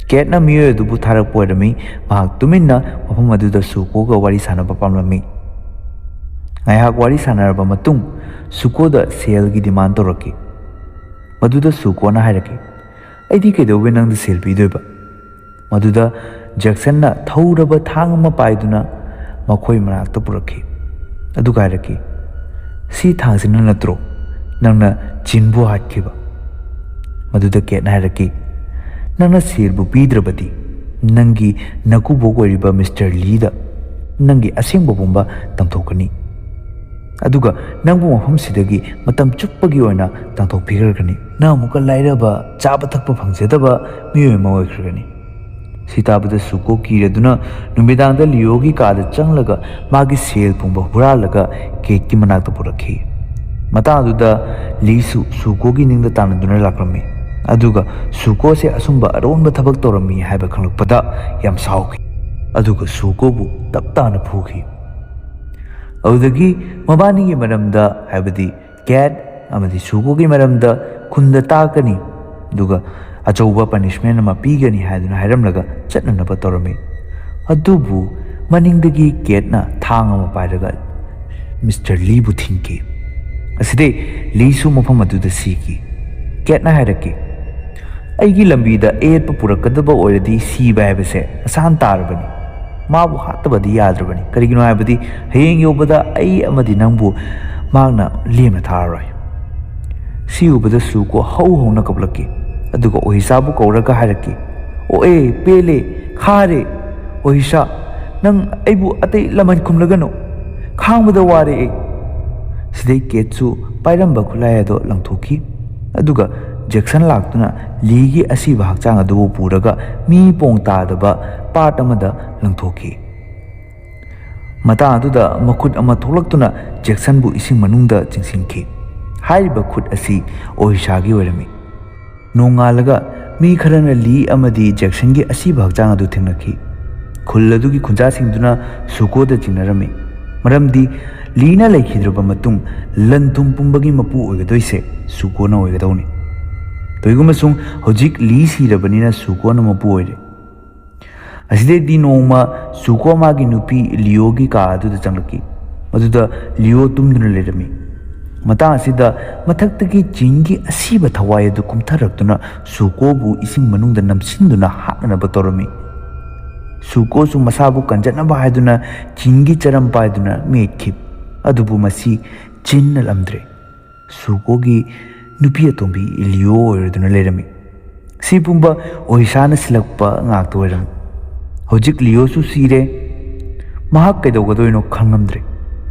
ꯀꯦꯠꯅ ꯃꯤꯑꯣꯏ ꯑꯗꯨꯕꯨ ꯊꯥꯔꯛꯄ ꯑꯣꯏꯔꯝꯃꯤ꯫ ꯃꯍꯥꯛ ꯇꯨꯃꯤꯟꯅ ꯃꯐꯝ ꯑꯗꯨꯗ ꯁꯨꯀꯣꯒ ꯋꯥꯔꯤ ꯁꯥꯟꯅꯕ ꯄꯥꯝꯂꯝꯃꯤ꯫ ꯉꯥꯏꯍꯥꯛ ꯋꯥꯔꯤ ꯁꯥꯟꯅꯔꯕ ꯃꯇꯨꯡ ꯁꯨꯀꯣꯗ ꯁꯦꯜꯒꯤ ꯗꯤꯃꯥꯟ ꯇꯧꯔꯛꯈꯤ꯫ ꯃꯗꯨꯗ ꯁꯨꯀꯣꯅ ꯍꯥꯏꯔꯛꯈꯤ, "ꯑꯩꯗꯤ ꯀꯩꯗꯧꯕꯩ ꯅꯪꯗ ꯁꯦꯜ ꯄꯤꯗꯣꯏꯕ?" ꯃꯗꯨꯗ ꯖꯦꯛꯁꯟꯅ ꯊꯧꯔꯕ ꯊꯥꯡ ꯑꯃ ꯄꯥꯏꯗꯨꯅ ꯃꯈꯣꯏ ꯃꯅꯥꯛꯇ ꯄꯨꯔꯛꯈꯤ꯫ ꯑꯗꯨꯒ ꯍꯥꯏꯔꯛꯈꯤ, "ꯁꯤ ꯊꯥꯡꯁꯤꯅ ꯅꯠꯇ꯭ꯔꯣ ꯅꯪꯅ ꯆꯤꯟꯕꯨ ꯍꯥꯠꯈꯤꯕ?" ꯃꯗꯨꯗ ꯀꯦꯠꯅ ꯍꯥꯏꯔꯛꯈꯤ, "ꯅꯪꯅ ꯁꯦꯜꯕꯨ ꯄꯤꯗ꯭ꯔꯕꯗꯤ ꯅꯪꯒꯤ ꯅꯀꯨꯕꯣꯛ ꯑꯣꯏꯔꯤꯕ ꯃꯤꯁꯇꯔ ꯂꯤꯗ ꯅꯪꯒꯤ ꯑꯁꯦꯡꯕ ꯄꯨꯝꯕ ꯇꯝꯊꯣꯛꯀꯅꯤ꯫ ꯑꯗꯨꯒ ꯅꯪꯕꯨ ꯃꯐꯝꯁꯤꯗꯒꯤ ꯃꯇꯝ ꯆꯨꯞꯄꯒꯤ ꯑꯣꯏꯅ ꯇꯥꯟꯊꯣꯛꯄꯤꯈ꯭ꯔꯒꯅꯤ꯫ ꯅꯪ ꯑꯃꯨꯛꯀ ꯂꯥꯏꯔꯕ, ꯆꯥꯕ ꯊꯛꯄ ꯐꯪꯖꯗꯕ ꯃꯤꯑꯣꯏ ꯑꯃ ꯑꯣꯏꯈ꯭ꯔꯒꯅꯤ꯫ ꯁꯤ ꯇꯥꯕꯗ ꯁꯨꯀꯣ ꯀꯤꯔꯗꯨꯅ ꯅꯨꯃꯤꯗꯥꯡꯗ ꯂꯤꯑꯣꯒꯤ ꯀꯥꯗ ꯆꯪꯂꯒ ꯃꯥꯒꯤ ꯁꯦꯜ ꯄꯨꯝꯕ ꯍꯨꯔꯥꯜꯂꯒ ꯀꯦꯠꯀꯤ ꯃꯅꯥꯛꯇ ꯄꯨꯔꯛꯈꯤ꯫ ꯃꯇꯥꯡ ꯑꯗꯨꯗ ꯂꯤꯁꯨ ꯁꯨꯀꯣꯒꯤ ꯅꯤꯡꯗ ꯇꯥꯟꯅꯗꯨꯅ ꯂꯥꯛꯂꯝꯃꯤ꯫ ꯑꯗꯨꯒ ꯁꯨꯀꯣꯁꯦ ꯑꯁꯨꯝꯕ ꯑꯔꯣꯟꯕ ꯊꯕꯛ ꯇꯧꯔꯝꯃꯤ ꯍꯥꯏꯕ ꯈꯪꯂꯛꯄꯗ ꯌꯥꯝ ꯁꯥꯎꯈꯤ꯫ ꯑꯗꯨꯒ ꯁꯨꯀꯣꯕꯨ ꯇꯞ ꯇꯥꯅ ꯐꯨꯈꯤ꯫ ꯑꯗꯨꯗꯒꯤ ꯃꯕꯥꯅꯤꯒꯤ ꯃꯔꯝꯗ, ꯍꯥꯏꯕꯗꯤ ꯀꯦꯠ ꯑꯃꯗꯤ ꯁꯨꯀꯣꯒꯤ ꯃꯔꯝꯗ ꯈꯨꯟꯗ ꯇꯥꯛꯀꯅꯤ, ꯑꯗꯨꯒ ꯑꯆꯧꯕ ꯄꯅꯤꯁꯃꯦꯟ ꯑꯃ ꯄꯤꯒꯅꯤ ꯍꯥꯏꯗꯨꯅ ꯍꯥꯏꯔꯝꯂꯒ ꯆꯠꯅꯅꯕ ꯇꯧꯔꯝꯃꯤ꯫ ꯑꯗꯨꯕꯨ ꯃꯅꯤꯡꯗꯒꯤ ꯀꯦꯠꯅ ꯊꯥꯡ ꯑꯃ ꯄꯥꯏꯔꯒ ꯃꯤꯁꯇꯔ ꯂꯤꯕꯨ ꯊꯤꯡꯈꯤ꯫ ꯑꯁꯤꯗꯩ ꯂꯤꯁꯨ ꯃꯐꯝ ꯑꯗꯨꯗ ꯁꯤꯈꯤ꯫ ꯀꯦꯠꯅ ꯍꯥꯏꯔꯛꯈꯤ, "ꯑꯩꯒꯤ ꯂꯝꯕꯤꯗ ꯑꯌꯦꯠꯄ ꯄꯨꯔꯛꯀꯗꯕ ꯑꯣꯏꯔꯗꯤ ꯁꯤꯕ ꯍꯥꯏꯕꯁꯦ ꯑꯁꯥꯟ ꯇꯥꯔꯕꯅꯤ꯫ ꯃꯥꯕꯨ ꯍꯥꯠꯇꯕꯗꯤ ꯌꯥꯗ꯭ꯔꯕꯅꯤ꯫ ꯀꯔꯤꯒꯤꯅꯣ ꯍꯥꯏꯕꯗꯤ ꯍꯌꯦꯡ ꯌꯧꯕꯗ ꯑꯩ ꯑꯃꯗꯤ ꯅꯪꯕꯨ ꯃꯍꯥꯛꯅ ꯂꯦꯝꯅ ꯊꯥꯔꯔꯣꯏ꯫" ꯁꯤ ꯎꯕꯗ ꯁꯨꯀꯣ ꯍꯧ ꯍꯧꯅ ꯀꯞꯂꯛꯈꯤ꯫ ꯑꯗꯨꯒ ꯑꯣꯍꯤꯁꯥꯕꯨ ꯀꯧꯔꯒ ꯍꯥꯏꯔꯛꯈꯤ, "ꯑꯣꯑꯦ, ꯄꯦꯜꯂꯦ, ꯈꯥꯔꯦ꯫ ꯑꯣꯍꯤꯁꯥ, ꯅꯪ ꯑꯩꯕꯨ ꯑꯇꯩ ꯂꯃꯟ ꯈꯨꯝꯂꯒꯅꯨ꯫ ꯈꯥꯡꯕꯗ ꯋꯥꯔꯦ ꯑꯩ꯫" ꯁꯤꯗꯩ ꯀꯦꯠꯁꯨ ꯄꯥꯏꯔꯝꯕ ꯈꯨꯠꯂꯥꯏ ꯑꯗꯣ ꯂꯪꯊꯣꯛꯈꯤ꯫ ꯑꯗꯨꯒ ꯖꯦꯛꯁꯟ ꯂꯥꯛꯇꯨꯅ ꯂꯤꯒꯤ ꯑꯁꯤꯕ ꯍꯛꯆꯥꯡ ꯑꯗꯨꯕꯨ ꯄꯨꯔꯒ ꯃꯤ ꯄꯣꯡ ꯇꯥꯗꯕ ꯄꯥꯠ ꯑꯃꯗ ꯂꯪꯊꯣꯛꯈꯤ꯫ ꯃꯇꯥꯡ ꯑꯗꯨꯗ ꯃꯈꯨꯠ ꯑꯃ ꯊꯣꯛꯂꯛꯇꯨꯅ ꯖꯦꯛꯁꯟꯕꯨ ꯏꯁꯤꯡ ꯃꯅꯨꯡꯗ ꯆꯤꯡꯁꯤꯟꯈꯤ꯫ ꯍꯥꯏꯔꯤꯕ ꯈꯨꯠ ꯑꯁꯤ ꯑꯣꯍꯤꯁꯥꯒꯤ ꯑꯣꯏꯔꯝꯃꯤ꯫ ꯅꯣꯡꯉꯥꯜꯂꯒ ꯃꯤ ꯈꯔꯅ ꯂꯤ ꯑꯃꯗꯤ ꯖꯦꯛꯁꯟꯒꯤ ꯑꯁꯤꯕ ꯍꯛꯆꯥꯡ ꯑꯗꯨ ꯊꯦꯡꯅꯈꯤ꯫ ꯈꯨꯜ ꯑꯗꯨꯒꯤ ꯈꯨꯟꯖꯥꯁꯤꯡꯗꯨꯅ ꯁꯨꯀꯣꯗ ꯆꯤꯡꯅꯔꯝꯃꯤ, ꯃꯔꯝꯗꯤ ꯂꯤꯅ ꯂꯩꯈꯤꯗ꯭ꯔꯕ ꯃꯇꯨꯡ ꯂꯟ ꯊꯨꯝ ꯄꯨꯝꯕꯒꯤ ꯃꯄꯨ ꯑꯣꯏꯒꯗꯣꯏꯁꯦ ꯁꯨꯀꯣꯅ ꯑꯣꯏꯒꯗꯧꯅꯤ꯫ ꯀꯔꯤꯒꯨꯝꯕꯁꯨꯡ ꯍꯧꯖꯤꯛ ꯂꯤ ꯁꯤꯔꯕꯅꯤꯅ ꯁꯨꯀꯣꯅ ꯃꯄꯨ ꯑꯣꯏꯔꯦ꯫ ꯑꯁꯤꯗꯩꯗꯤ ꯅꯣꯡꯃ ꯁꯨꯀꯣ ꯃꯥꯒꯤ ꯅꯨꯄꯤ ꯂꯤꯑꯣꯒꯤ ꯀꯥ ꯑꯗꯨꯗ ꯆꯪꯂꯛꯈꯤ꯫ ꯃꯗꯨꯗ ꯂꯤꯑꯣ ꯇꯨꯝꯗꯨꯅ ꯂꯩꯔꯝꯃꯤ꯫ ꯃꯇꯥꯡ ꯑꯁꯤꯗ ꯃꯊꯛꯇꯒꯤ ꯖꯤꯟꯒꯤ ꯑꯁꯤꯕ ꯊꯋꯥꯏ ꯑꯗꯨ ꯀꯨꯝꯊꯔꯛꯇꯨꯅ ꯁꯨꯀꯣꯕꯨ ꯏꯁꯤꯡ ꯃꯅꯨꯡꯗ ꯅꯝꯁꯤꯟꯗꯨꯅ ꯍꯥꯠꯅꯅꯕ ꯇꯧꯔꯝꯃꯤ꯫ ꯁꯨꯀꯣꯁꯨ ꯃꯁꯥꯕꯨ ꯀꯟꯖꯅꯕ ꯍꯥꯏꯗꯨꯅ ꯖꯤꯟꯒꯤ ꯆꯔꯝ ꯄꯥꯏꯗꯨꯅ ꯃꯦꯠꯈꯤ꯫ ꯑꯗꯨꯕꯨ ꯃꯁꯤ ꯖꯤꯟ ꯅꯠꯂꯝꯗ꯭ꯔꯦ꯫ ꯁꯨꯀꯣꯒꯤ ꯅꯨꯄꯤ ꯑꯇꯣꯝꯕꯤ ꯂꯤꯑꯣ ꯑꯣꯏꯔꯗꯨꯅ ꯂꯩꯔꯝꯃꯤ꯫ ꯁꯤ ꯄꯨꯝꯕ ꯑꯣꯍꯤꯁꯥꯅ ꯁꯤꯜꯂꯛꯄ ꯉꯥꯛꯇ ꯑꯣꯏꯔꯝꯃꯤ꯫ ꯍꯧꯖꯤꯛ ꯂꯤꯌꯣꯁꯨ ꯁꯤꯔꯦ꯫ ꯃꯍꯥꯛ ꯀꯩꯗꯧꯒꯗꯣꯏꯅꯣ ꯈꯪꯉꯝꯗ꯭ꯔꯦ꯫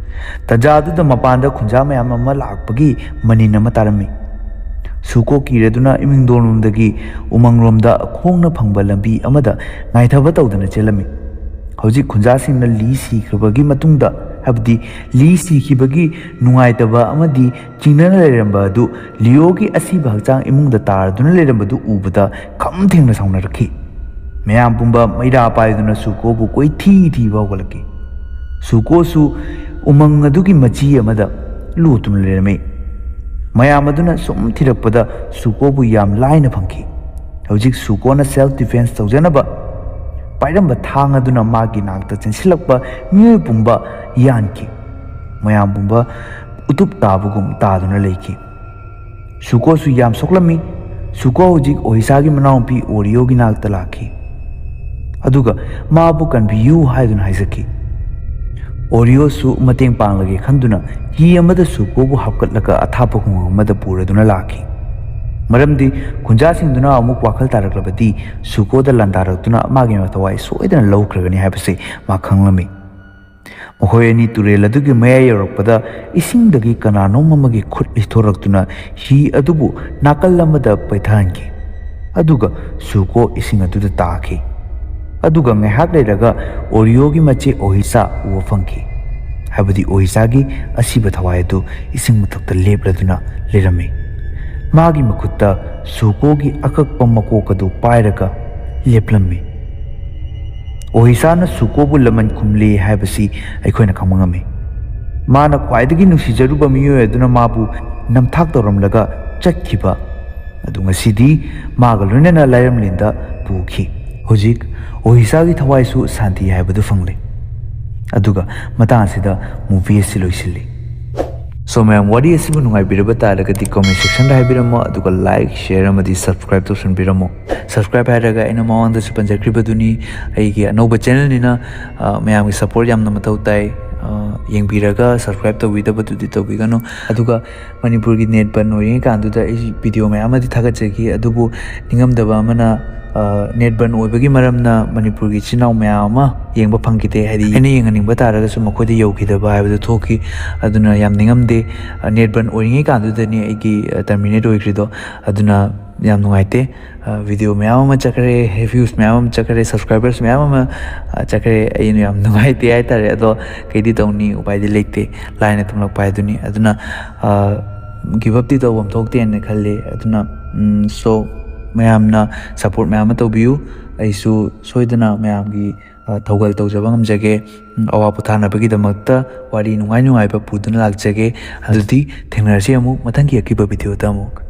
ꯇꯥꯟꯖꯥꯗꯨꯗ ꯃꯄꯥꯟꯗ ꯈꯨꯟꯖꯥ ꯃꯌꯥꯝ ꯑꯃ ꯂꯥꯛꯄꯒꯤ ꯃꯅꯤꯟ ꯑꯃ ꯇꯥꯔꯝꯃꯤ꯫ ꯁꯨꯀꯣ ꯀꯤꯔꯗꯨꯅ ꯏꯃꯤꯡꯗꯣꯟꯂꯣꯝꯗꯒꯤ ꯎꯃꯪꯂꯣꯝꯗ ꯈꯣꯡꯅ ꯐꯪꯕ ꯂꯝꯕꯤ ꯑꯃꯗ ꯉꯥꯏꯊꯕ ꯇꯧꯗꯅ ꯆꯦꯜꯂꯝꯃꯤ꯫ ꯍꯧꯖꯤꯛ ꯈꯨꯟꯖꯥꯁꯤꯡꯅ ꯂꯤ ꯁꯤꯈ꯭ꯔꯕꯒꯤ ꯃꯇꯨꯡꯗ, ꯍꯥꯏꯕꯗꯤ ꯂꯤ ꯁꯤꯈꯤꯕꯒꯤ ꯅꯨꯡꯉꯥꯏꯇꯕ ꯑꯃꯗꯤ ꯆꯤꯡꯅꯅ ꯂꯩꯔꯝꯕ ꯑꯗꯨ, ꯂꯤꯌꯣꯒꯤ ꯑꯁꯤꯕ ꯍꯛꯆꯥꯡ ꯏꯃꯨꯡꯗ ꯇꯥꯔꯗꯨꯅ ꯂꯩꯔꯝꯕꯗꯨ ꯎꯕꯗ ꯈꯝ ꯊꯦꯡꯅ ꯁꯥꯎꯅꯔꯛꯈꯤ꯫ ꯃꯌꯥꯝ ꯄꯨꯝꯕ ꯃꯩꯔꯥ ꯄꯥꯏꯗꯨꯅ ꯁꯨꯀꯣꯕꯨ ꯀꯣꯏꯊꯤ ꯊꯤꯕ ꯍꯧꯒꯠꯂꯛꯈꯤ꯫ ꯁꯨꯀꯣꯁꯨ ꯎꯃꯪ ꯑꯗꯨꯒꯤ ꯃꯆꯤ ꯑꯃꯗ ꯂꯣꯠꯇꯨꯅ ꯂꯩꯔꯝꯃꯤ꯫ ꯃꯌꯥꯝ ꯑꯗꯨꯅ ꯁꯨꯝ ꯊꯤꯔꯛꯄꯗ ꯁꯨꯀꯣꯕꯨ ꯌꯥꯝ ꯂꯥꯏꯅ ꯐꯪꯈꯤ꯫ ꯍꯧꯖꯤꯛ ꯁꯨꯀꯣꯅ self defense ꯇꯧꯖꯅꯕ ꯄꯥꯏꯔꯝꯕ ꯊꯥꯡ ꯑꯗꯨꯅ ꯃꯥꯒꯤ ꯅꯥꯛꯇ ꯆꯦꯟꯁꯤꯜꯂꯛꯄ ꯃꯤꯑꯣꯏ ꯄꯨꯝꯕ ꯌꯥꯟꯈꯤ꯫ ꯃꯌꯥꯝ ꯄꯨꯝꯕ ꯎꯇꯨꯞ ꯇꯥꯕꯒꯨꯝ ꯇꯥꯗꯨꯅ ꯂꯩꯈꯤ꯫ ꯁꯨꯀꯣꯁꯨ ꯌꯥꯝ ꯁꯣꯛꯂꯝꯃꯤ꯫ ꯁꯨꯀꯣ ꯍꯧꯖꯤꯛ ꯑꯣꯍꯤꯁꯥꯒꯤ ꯃꯅꯥꯎꯅꯨꯄꯤ ꯑꯣꯔꯤꯌꯣꯒꯤ ꯅꯥꯛꯇ ꯂꯥꯛꯈꯤ꯫ ꯑꯗꯨꯒ ꯃꯥꯕꯨ ꯀꯟꯕꯤꯌꯨ ꯍꯥꯏꯗꯨꯅ ꯍꯥꯏꯖꯈꯤ꯫ ꯑꯣꯔꯤꯌꯣꯁꯨ ꯃꯇꯦꯡ ꯄꯥꯡꯂꯒꯦ ꯈꯟꯗꯨꯅ ꯍꯤ ꯑꯃꯗ ꯁꯨꯀꯣꯕꯨ ꯍꯥꯞꯀꯠꯂꯒ ꯑꯊꯥꯞꯄ ꯈꯨꯡꯒꯪ ꯑꯃꯗ ꯄꯨꯔꯗꯨꯅ ꯂꯥꯛꯈꯤ꯫ ꯃꯔꯝꯗꯤ ꯈꯨꯟꯖꯥꯁꯤꯡꯗꯨꯅ ꯑꯃꯨꯛ ꯋꯥꯈꯜ ꯇꯥꯔꯛꯂꯕꯗꯤ ꯁꯨꯀꯣꯗ ꯂꯥꯟꯗꯥꯔꯛꯇꯨꯅ ꯃꯥꯒꯤ ꯃꯊꯋꯥꯏ ꯁꯣꯏꯗꯅ ꯂꯧꯈ꯭ꯔꯒꯅꯤ ꯍꯥꯏꯕꯁꯤ ꯃꯥ ꯈꯪꯂꯝꯃꯤ꯫ ꯃꯈꯣꯏ ꯑꯅꯤ ꯇꯨꯔꯦꯜ ꯑꯗꯨꯒꯤ ꯃꯌꯥꯏ ꯌꯧꯔꯛꯄꯗ ꯏꯁꯤꯡꯗꯒꯤ ꯀꯅꯥꯅꯣꯝ ꯑꯃꯒꯤ ꯈꯨꯠ ꯂꯤꯊꯣꯔꯛꯇꯨꯅ ꯍꯤ ꯑꯗꯨꯕꯨ ꯅꯥꯀꯜ ꯑꯃꯗ ꯄꯩꯊꯍꯟꯈꯤ꯫ ꯑꯗꯨꯒ ꯁꯨꯀꯣ ꯏꯁꯤꯡ ꯑꯗꯨꯗ ꯇꯥꯈꯤ꯫ ꯑꯗꯨꯒ ꯉꯥꯏꯍꯥꯛ ꯂꯩꯔꯒ ꯑꯣꯔꯤꯌꯣꯒꯤ ꯃꯆꯦ ꯑꯣꯍꯤꯁꯥ ꯎꯕ ꯐꯪꯈꯤ꯫ ꯍꯥꯏꯕꯗꯤ ꯑꯣꯍꯤꯁꯥꯒꯤ ꯑꯁꯤꯕ ꯊꯋꯥꯏ ꯑꯗꯨ ꯏꯁꯤꯡ ꯃꯊꯛꯇ ꯂꯦꯞꯂꯗꯨꯅ ꯂꯩꯔꯝꯃꯤ꯫ ꯃꯥꯒꯤ ꯃꯈꯨꯠꯇ ꯁꯨꯀꯣꯒꯤ ꯑꯀꯛꯄ ꯃꯀꯣꯛ ꯑꯗꯨ ꯄꯥꯏꯔꯒ ꯂꯦꯞꯂꯝꯃꯤ꯫ ꯑꯣꯍꯤꯁꯥꯅ ꯁꯨꯀꯣꯕꯨ ꯂꯃꯟ ꯈꯨꯝꯂꯦ ꯍꯥꯏꯕꯁꯤ ꯑꯩꯈꯣꯏꯅ ꯈꯪꯕ ꯉꯝꯃꯤ꯫ ꯃꯥꯅ ꯈ꯭ꯋꯥꯏꯗꯒꯤ ꯅꯨꯡꯁꯤꯖꯔꯨꯕ ꯃꯤꯑꯣꯏ ꯑꯗꯨꯅ ꯃꯥꯕꯨ ꯅꯝꯊꯥꯛ ꯇꯧꯔꯝꯂꯒ ꯆꯠꯈꯤꯕ ꯑꯗꯨ ꯉꯁꯤꯗꯤ ꯃꯥꯒ ꯂꯣꯏꯅꯅ ꯂꯥꯏꯔꯝꯂꯦꯟꯗ ꯄꯨꯈꯤ꯫ ꯍꯧꯖꯤꯛ ꯑꯣꯍꯤꯁꯥꯒꯤ ꯊꯋꯥꯏꯁꯨ ꯁꯥꯟꯇꯤ ꯍꯥꯏꯕꯗꯨ ꯐꯪꯂꯦ꯫ ꯑꯗꯨꯒ ꯃꯇꯥꯡ ꯑꯁꯤꯗ movie ꯑꯁꯤ ꯂꯣꯏꯁꯤꯜꯂꯤ꯫ So ꯃꯌꯥꯝ, ꯋꯥꯔꯤ ꯑꯁꯤꯕꯨ ꯅꯨꯡꯉꯥꯏꯕꯤꯔꯕ ꯇꯥꯔꯒꯗꯤ comment sectionꯗ ꯍꯥꯏꯕꯤꯔꯝꯃꯣ, ꯑꯗꯨꯒ like, share ꯑꯃꯗꯤ subscribe ꯇꯧꯁꯟꯕꯤꯔꯝꯃꯣ꯫ Subscribe ꯍꯥꯏꯔꯒ ꯑꯩꯅ ꯃꯃꯥꯡꯗꯁꯨ ꯄꯟꯖꯈ꯭ꯔꯤꯕꯗꯨꯅꯤ, ꯑꯩꯒꯤ ꯑꯅꯧꯕ channelꯅꯤꯅ, ꯑ, ꯃꯌꯥꯝꯒꯤ support ꯌꯥꯝꯅ ꯃꯊꯧ ꯇꯥꯏ꯫ ꯑ, ꯌꯦꯡꯕꯤꯔꯒ subscribe ꯇꯧꯕꯤꯗꯕꯗꯨꯗꯤ ꯇꯧꯕꯤꯒꯅꯨ꯫ ꯑꯗꯨꯒ ꯃꯅꯤꯄꯨꯔꯒꯤ net ꯕꯟ ꯑꯣꯏꯔꯤꯉꯩ ꯀꯥꯟꯗꯨꯗ ꯑꯩ video ꯃꯌꯥꯝ ꯑꯃꯗꯤ ꯊꯥꯒꯠꯆꯈꯤ, ꯑꯗꯨꯕꯨ ꯅꯤꯡꯉꯝꯗꯕ ꯑꯃꯅ, ꯑ, net ꯕꯟ ꯑꯣꯏꯕꯒꯤ ꯃꯔꯝꯅ ꯃꯅꯤꯄꯨꯔꯒꯤ ꯏꯆꯤꯟ ꯏꯅꯥꯎ ꯃꯌꯥꯝ ꯑꯃ ꯌꯦꯡꯕ ꯐꯪꯈꯤꯗꯦ꯫ ꯍꯥꯏꯗꯤ ꯑꯩꯅ ꯌꯦꯡꯍꯟꯅꯤꯡꯕ ꯇꯥꯔꯒꯁꯨ ꯃꯈꯣꯏꯗ ꯌꯧꯈꯤꯗꯕ ꯍꯥꯏꯕꯗꯨ ꯊꯣꯛꯈꯤ꯫ ꯑꯗꯨꯅ ꯌꯥꯝ ꯅꯤꯡꯉꯝꯗꯦ꯫ ꯑ, net ꯕꯟ ꯑꯣꯏꯔꯤꯉꯩ ꯀꯥꯟꯗꯨꯗꯅꯤ ꯑꯩꯒꯤ, ꯑ, terminate ꯑꯣꯏꯈ꯭ꯔꯤꯗꯣ꯫ ꯑꯗꯨꯅ ꯌꯥꯝ ꯅꯨꯡꯉꯥꯏꯇꯦ꯫ ꯑ, video ꯃꯌꯥꯝ ꯑꯃ ꯆꯠꯈ꯭ꯔꯦ, views ꯃꯌꯥꯝ ꯑꯃ ꯆꯠꯈ꯭ꯔꯦ, subscribers ꯃꯌꯥꯝ ꯑꯃ, ꯑ, ꯆꯠꯈ꯭ꯔꯦ꯫ ꯑꯩꯅ ꯌꯥꯝ ꯅꯨꯡꯉꯥꯏꯇꯦ ꯍꯥꯏꯇꯥꯔꯦ꯫ ꯑꯗꯣ ꯀꯩꯗꯤ ꯇꯧꯅꯤ, ꯎꯄꯥꯏꯗꯤ ꯂꯩꯇꯦ, ꯂꯥꯏꯅ ꯇꯝꯂꯛꯄ ꯍꯥꯏꯗꯨꯅꯤ꯫ ꯑꯗꯨꯅ, ꯑ, give upꯇꯤ ꯇꯧꯐꯝ ꯊꯣꯛꯇꯦꯅ ꯈꯜꯂꯤ꯫ ꯑꯗꯨꯅ, ꯎꯝ, so ꯃꯌꯥꯝꯅ support ꯃꯌꯥꯝ ꯑꯃ ꯇꯧꯕꯤꯌꯨ꯫ ꯑꯩꯁꯨ ꯁꯣꯏꯗꯅ ꯃꯌꯥꯝꯒꯤ, ꯑ, ꯊꯧꯒꯜ ꯇꯧꯖꯕ ꯉꯝꯖꯒꯦ꯫ ꯎꯝ, ꯑꯋꯥ ꯄꯣꯊꯥꯅꯕꯒꯤꯗꯃꯛꯇ ꯋꯥꯔꯤ ꯅꯨꯡꯉꯥꯏ ꯅꯨꯡꯉꯥꯏꯕ ꯄꯨꯗꯨꯅ ꯂꯥꯛꯆꯒꯦ꯫ ꯑꯗꯨꯗꯤ ꯊꯦꯡꯅꯔꯁꯤ ꯑꯃꯨꯛ ꯃꯊꯪꯒꯤ ꯑꯀꯤꯕ videoꯗ ꯑꯃꯨꯛ꯫